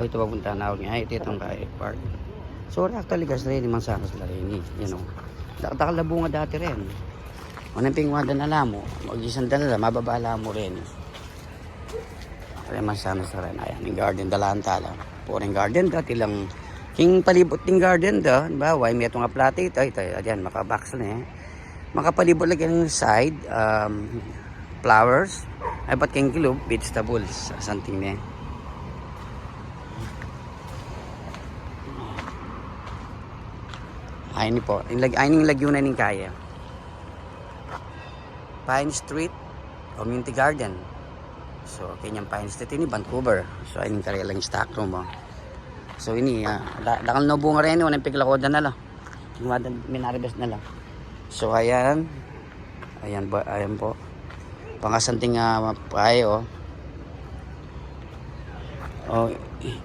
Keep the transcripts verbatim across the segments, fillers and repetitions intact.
Ito papunta na ako. Ay, ito itang kay park. So, actually, gas reni, mansanas la reni. Yan o. Dakal na bunga dati reni. Manang pingwa da na la mu. Mag-isang da na la, mababa la mu reni. Ay, mansanas la reni. Ayan, ing garden da la, antala. Puro ing garden da, tilang king palibut ning garden da. Halimbawa, ay, metung a plate ito, ito, ayan, maka-box na e. Makapalibut lagi ing side, um, flowers. Ay, bat king kilub, vegetables, something ne. Ay, ini po. Ing lag-, ay, ning lagyu na ning kaya. Pine Street Community Garden. So, kanyang Pine Street ini, Vancouver. So, ay, ning karelang stock room, o. So, ini, ah, da-, dakal no bunga reni, o, nang piglakodan na la. Minaribes na la. So, ayan. Ayan ba, ayan po. Pangasanting, ah, pae, o. O,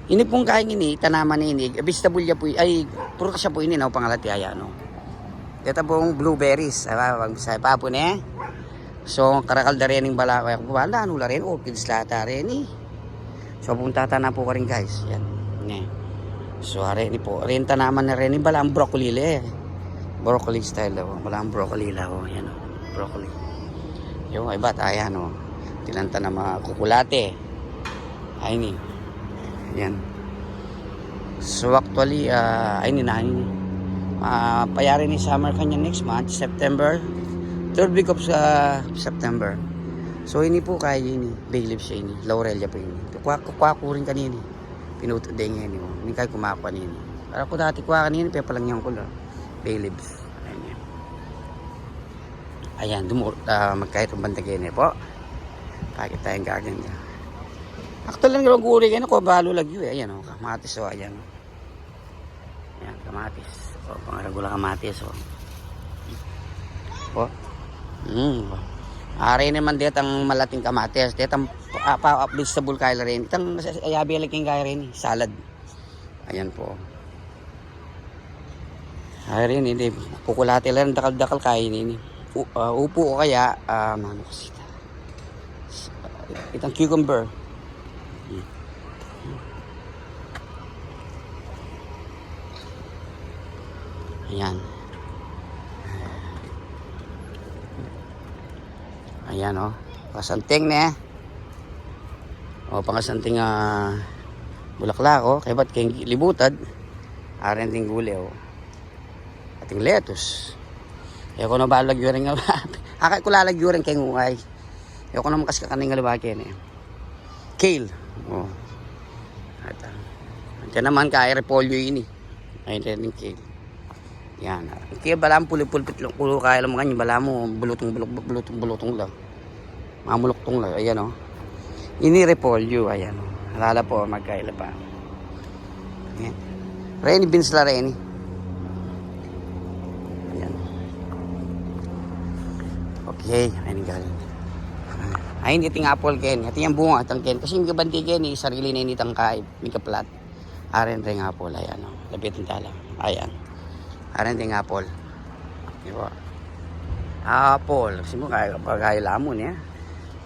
ini pung kaing ini, tanaman ini, vegetable ya po, ay, prutas ya po ini, no, pangalati, ayan, no. Ito pung blueberries, ay, pang sa pa po ne. So, karakal da reni ing bala, kaya ku bala, ano la reni, orchids la ata reni. So, punta ta na po karin, guys. Yan. Ne. So, are ini po. Renta naman na reni, balamu broccoli la e. Broccoli style la, o. Balamu broccoli la, o. Yan, o. Broccoli. Yung iba, ayan, o. Tilan ta na mga kukulate. Ay, ini. Yan. So, actually, ah, ay, ini na, ini. Ah, payari ni summer kanya next month, September. Third week of, ah, September. So, ini po kaya ini. Bay leaves ya ini. Laurel ya po ini. Kukwa, kukwa ku rin kanini. Pinuto din yan, o. Ini kaya kumakwa nini. Para ku dati kuwa kanini, pepalangyan ku la. Bay leaves. Ayan, yan. Ayan, dumu-, ah, magkahit ang banda kene po. Pakit tayong garden niya. Actually, ang gulay kene, ko balo lagyu e. Ayan, o, kamatis, o, ayan, o. Ayan, kamatis. O, pangaragula kamatis, o. O. Hmm, o. Are naman detang malating kamatis. Detang, ah, pa, ah, vegetable kaya rin. Itang, ay, abi lagi kaya rin, salad. Ayan po. Ay, rin, ini. Kukulate la rin, dakal-dakal kaya ini. U-, ah, upo o kaya, ah, ano kasi ita? Itang cucumber. Ayan. Ayan, o. Kasanting ne. O, pangasanting, ah, bulaklak, o. Kaya ba't keng libutad? Aren ding gule, o. Ating lettuce. E ko na ba lagyu rin nga. Akay ko lalagyu rin keng uway. E ko na makas kakaning nga lubake ne. Kale. O. At, ah, ito naman, kaya repolyo ini. Ay, ito yung kale. Yan. Kaya balamu pulpit-pulpit lang. Kulo kaya lang makanyan. Balamu bulutung-buluk-, bulutung-bulutung lang. Mamuluktung lang. Ayan, o. Ini repolyo. Ayan, o. Alala po, magkaila pa. Ayan. Reni, beans la reni. Ayan. Okay. Ayan, galing. Ay, ini iting apple keni. Ito yung bunga, itang keni. Kasi yung kabanti keni, sarili na ini itang kaib. May kaplat. Aren ring apple, ayan, o. Lapitan tala. Ayan. Aren ring apple. Di ba? Apple. Kasi mo, kaya, kaya lamu niya.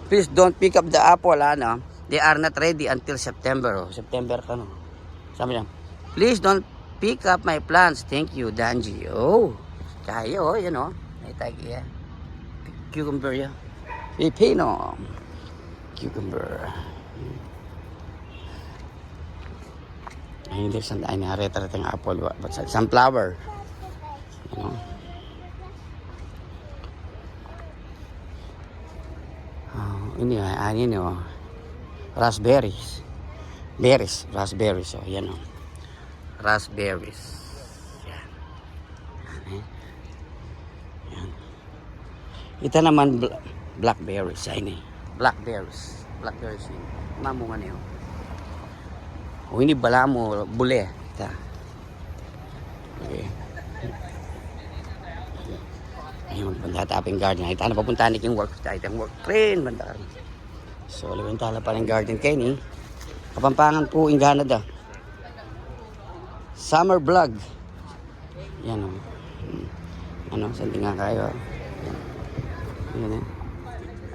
Please don't pick up the apple, ano. They are not ready until September, o. September ka, no? Sabi niya, "Please don't pick up my plants. Thank you, Danji." O. Kaya, o, yan, o. May tag iya. Cucumber, ya. Pipino. Cucumber. Ay, hindi, san-, ay, nareta-reta nga apple, wa-, but sa-, sunflower. Ano? Ah, ini, ay, ay, ini, o. Raspberries. Berries, raspberries, o, yan, o. Raspberries. Yan. Yan, e. Yan. Ita naman bla-, blackberries, ay ini. Blackberries. Blackberries ini. Mamunga na yun. O, ini balamu, bule. Ita. Okay. Ayun, banda taping garden. Ita na papunta ni king work. Ita, itang work. Train, banda ka rin. So, liwin tala pa rin garden keni. Kapampangan po, ingana da. Summer vlog. Yan, o. Ano, santing nga kayo, o. Yan. Yan, e.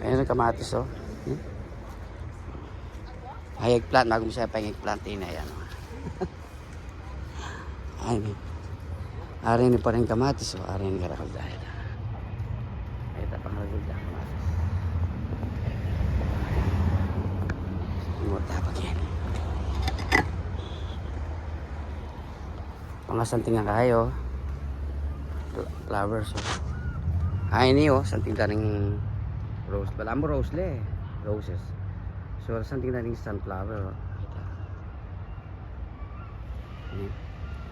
Ayan ang kamatis, o. Hmm? Ay, eggplant, bago mo siya pa yung eggplant, ini, ayan, o. Ay, ini. Ari ini pa rin kamatis, o. Ari ini karakal dahil. Ay, tapang karakal dahil kamatis. Murta pa kaya ini. Pangasanting na kayo. Fl-, flowers, o. Ay, ini, o, santing da ring rose. Balamu rose le. Roses. So, santing da ring sunflower, o.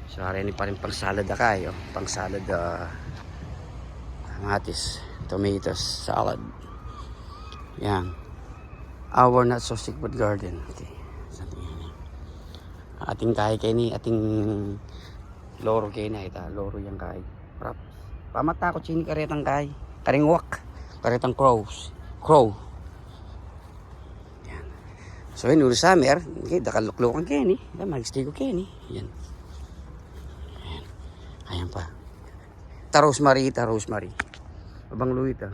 So, ari ini pa rin pang salad da kayo. Pang salad, ah, kamatis, tomatoes, salad. Yan. Our not so secret garden. Okay. Santing ini. Atin kayi keni, atin loro keni, ita, loro yang kayi. Props. Pamata ku cini karetang kayi. Karing wak. Karetang crows. Crow. Yan. So, ini, uli summer, okay, dakal luklukan keni. Yan, mag-stay ku keni. Yan. Yan. Ayan pa. Ta rosemary, ta rosemary. Abang luita.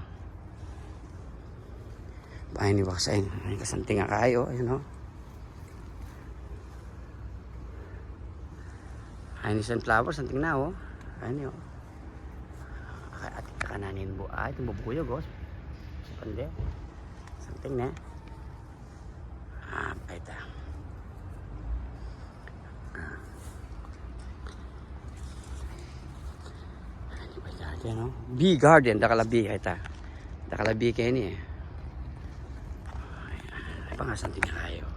Ay, ini, baka sa ini. Ay, kasanting na kayo, ayan, o. Ay, ini sunflower, santing na, o. Ay, ini, o. Ay, atin kananin bu-, ay, itang bubuyog, o. Sa pande. Santing na. Ah, ay, ita. Ah. Ay, ini pa garden, o. Bee garden, dakal a bee, ay, ita. Dakal a bee keni, e. Ay, pangasanting na kayo.